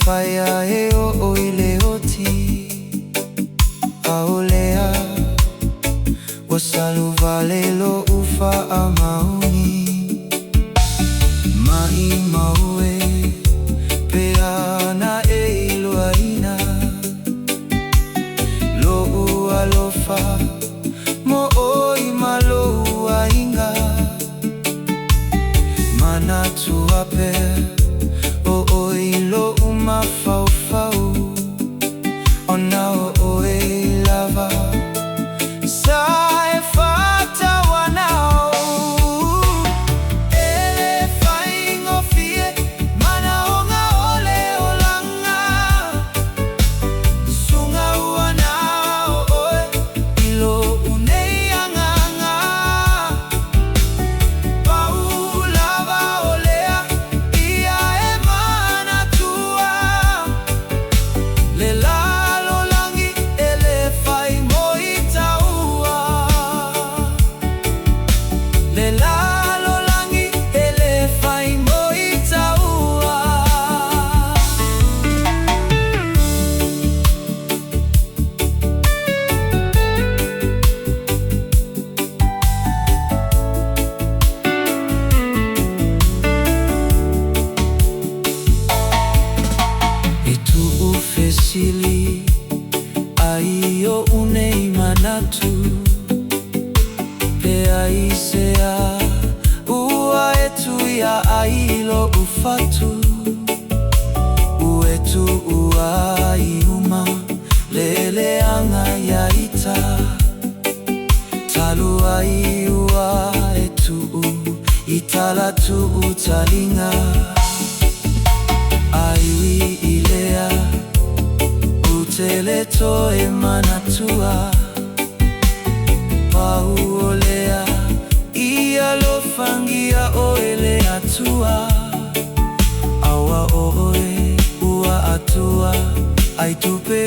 faia e oo i le oti. A o lea ua saluvale lo'u faamaoni. Maʻimau e pe ana e iloaina lo'u alofa mo oe ma lou aiga. Manatua pea o oe lo'u mafaufau, ona o oe lava sa e faatauanau. E le faigofie manaoga o le olaga, susuga ua na o oe i lo'u nei agaga. Pau lava o lea ia e manatua, le lalolagi e le fai mo i taua. Le lalolagi e le fai mo i taua. E tuufesili ai o'u nei manatu, pe aisea ua e tuia ai lo'u fatu. Ua e tuua ai uma le leaga ia ita, talu ai ua e tuu i talatuu taliga. Ae ui i lea, ou te le toe manatua, pau o lea, ia alofagia oe e le Atua. Aua o oe ua atua ai tupe.